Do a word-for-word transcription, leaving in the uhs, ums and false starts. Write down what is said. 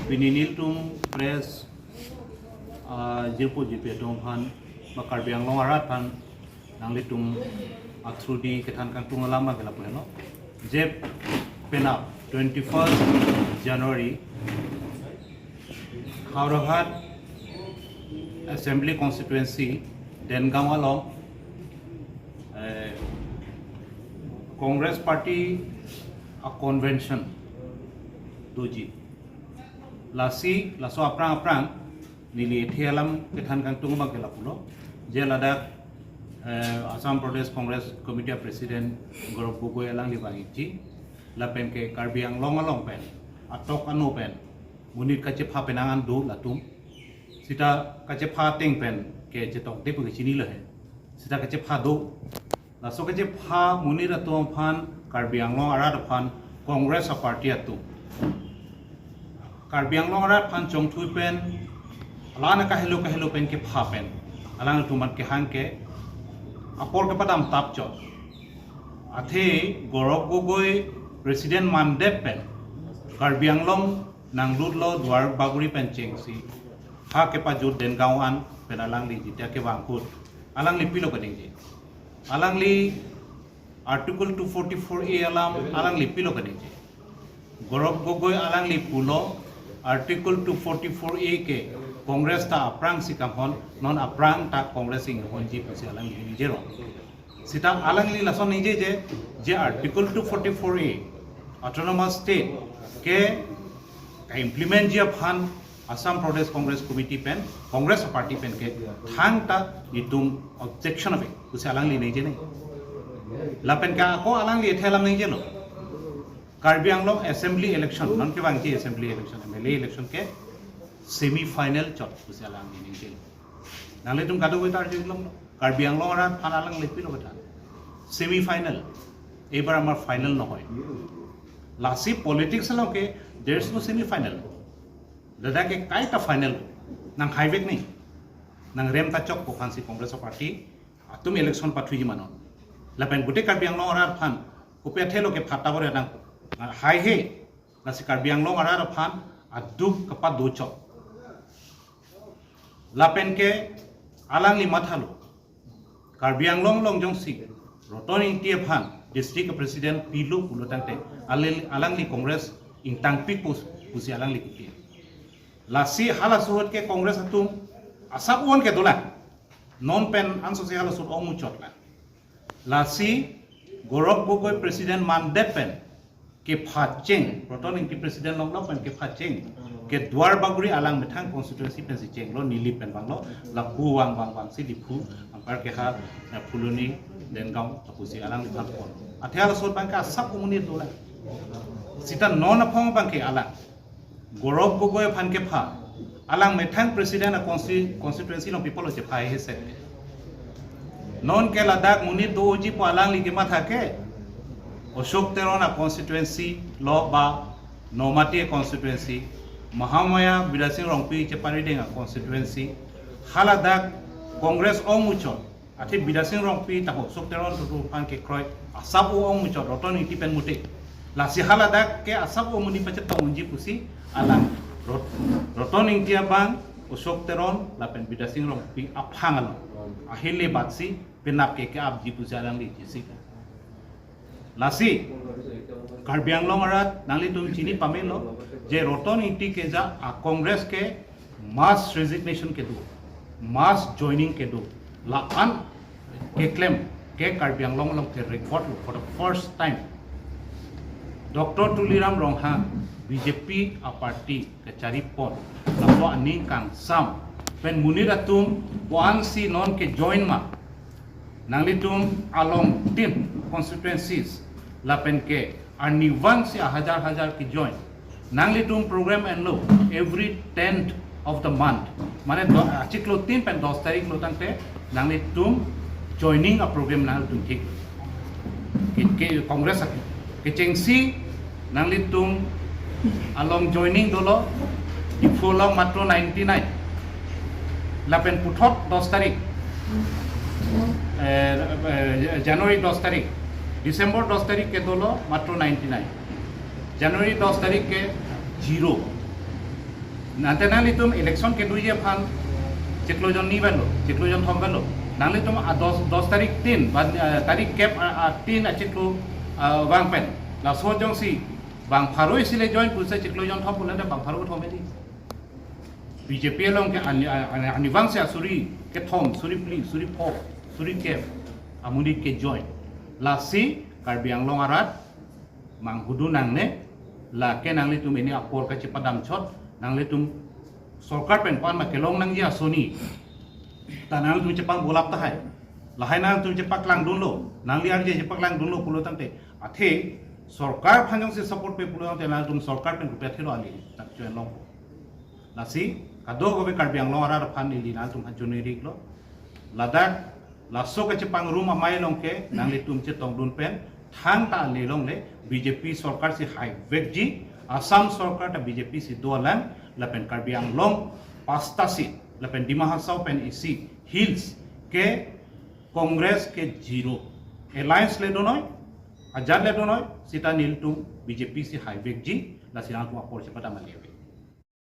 Pini nelitum press, ah, jirpo jirpi atum aphan, ba Karbi Anglong arat aphan, nanglitum a-through di kethan kangtung alam abang ke lapu helo. Je penap twenty-first January, Howraghat Assembly Constituency, Dengaon along, eh, Congress Party a-convention doji. Lasi, laso aphrang aphrang, neli ethe alam kethan kangtung abang ke lapulo. Je ladak, eh, Assam Pradesh Congress Committee President Gaurav Gogoi alangli vangji. Lapen ke Karbi Anglong along pen, atok ano pen, monit kachepha penang an do latum. Sita kachepha ateng pen ke chetongte pu ke chinilo he. Sita kachepha do. Laso kachepha monit atum aphan, Karbi Anglong arat aphan, Congress a-party atum, Karbi Anglong arat aphan chongthui pen, alang kahelo kahelo pen kepha pen, alangtum aphan kehang ke apor kepadam tap chot. Athe Gaurav Gogoi President mandet pen Karbi Anglong nanglutlo Duar Bagori pen chengsi, ha kepajut Dengaon pen alangli jitia kevang ahut, alangli pilo kaningje. Alangli Article two forty-four A alam alangli pilo kaningje. Gaurav Gogoi alangli pulo, Article two forty-four A ke Congress ta aphrangsi kanghon, non aphrang ta Congress inghonji pusi alangli ningjelo. Sita alangli lason ningje je, je Article two forty-four A, Autonomous State ke ka-implement ji aphan Assam Pradesh Congress Committee pen, Congress Party pen ke thangta nelitum objection ave pusi alangli ningje nai. Lapen ke ako alangli ethe alam ningjelo. Karbi Anglong Assembly election, non kevangji Assembly election, M L A election ke semi final chot pusi alangli ningje. Nanglitum kadokave ta arjulonglo. Karbi Anglong arat aphan alangli pilo kethan. Semi final. Ebar amar final nohoi. Lasi politics along ke, there's no semi final. Ladak ke kaita final. Nang highway ni. Nangrem ta chok ko aphansi Congress Party atum election pathuji ma non. Lapen gute Karbi Anglong arat aphan kopi athelo kepha ta bor nang haihe. Lasi Karbi Anglong arat aphan aduk kepado chok. Lapen ke alangli mathalo. Karbi Anglong along jongsi Roton Engti aphan district president pilo pulo tangte, alil-, alangli Congress ingtangpik pus-, pusi alangli kiti. Lasi halaso ahut ke Congress atum asap uon ke dolang. Non pen ansose halaso ahut ongmuchotlang. Lasi Gaurav Gogoi President mandet pen kepha cheng, Roton Engti President longlo pen kepha cheng, ke Duar Bagori alang methang constituency pensi chenglo, neli pen vanglo, lapu vang vang vangsi Diphu, anparke ha, eh, Phuloni, Dengaon, lapusi alangliphan pon. Athe halaso ahut abang ke asap umonit dolang. Sita non aphong abang ke alang Gaurav Gogoi aphan kepha, alang methang president a-consti-, constituency along pi apotlo chepha he set. Non ke ladak monit doji pu alangli kematha ke, Ashok Teron a-constituency lo ba Nomati constituency, Mahamaya Bidyasing Rongpi cheparideng a-constituency, haladak Congress ongmuchot, athe Bidyasing Rongpi taho Ashok Teron tutu aphan kekroi, asap ongmuchot Roton Engti pen mute. Lasi haladak ke asap umonit pachetong unji pusi alang Rot-, Roton Engti abang, Ashok Teron lapen Bidyasing Rongpi aphang along ahile batsi penap ke ke-apji pusi alangli jisi. Lasi Karbi Anglong arat nanglitum chini pamelo je Roton Engti keja a-Congress ke mass resignation kedo, mass joining kedo, la-an keklem ke Karbi Anglong along ke record lo for the first time. Doctor Tuliram Ronghang B J P a-party kachari pon, lapu aning kangsam pen monit atum puan si non ke join ma. Nanglitum along tin constituencies lapen ke arnivang si ahajar hajar ke join. Nanglitum program enlo every tenth of the month. Mane do, achiklo tin pen dos tarik lo tangte nanglitum joining a-program nanglitum thik. Ke, ke Congress ake. Kechengsi nanglitum along joining dolo, Diphu along matro ninety-nine. Lapen puthot dos tarik, eh, eh, January dos tarik, December dos tarik ke dolo matro ninety-nine. January dos tarik ke zero. Nangte nanglitum election kedoji aphan chiklo jon ni vanlo, chiklo jon thom vanlo. Nanglitum a dos, dos tarik tin, ban, eh, tarik kep a, a tin achiklo, ah, vang pen. Laso jongsi bang pharo isi le join pusi chiklo jon thom pulote bang pharo thom eli. B J P along ke ani, ani, ani vangsi asuri kethom, suri phli, suri pho, suri kep amonit ke join. Lasi Karbi Anglong arat manghudu nangne, lake nanglitum ini apor kachepadam chot, nanglitum sorkar pen ko-an ma kelong nangji asoni ta nanglitum chepangbolap tahai. Lahai nanglitum chepaklangdunlo, nangli arje chepaklangdunlo pulo tangte, athe sorkar aphan jongsi support pe pulo tangte nanglitum sorkar pen rupiah thilo ali tak join longpo. Lasi kadokave Karbi Anglong arat aphan ili nanglitum aphan choniri iklo. Ladak laso kachepangrum amei along ke nanglitum chetongdun pen thangta ale longle B J P sorkar si haivekji, Assam sorkar ta B J P si dolang, lapen Karbi Anglong pasta seat, lapen Dima Hasao pen isi hills ke Congress ke zero. Alliance le donoi, ajat le donoi, sita nelitum B J P si haivekji, lasi nangtum apor chepadam ale ave.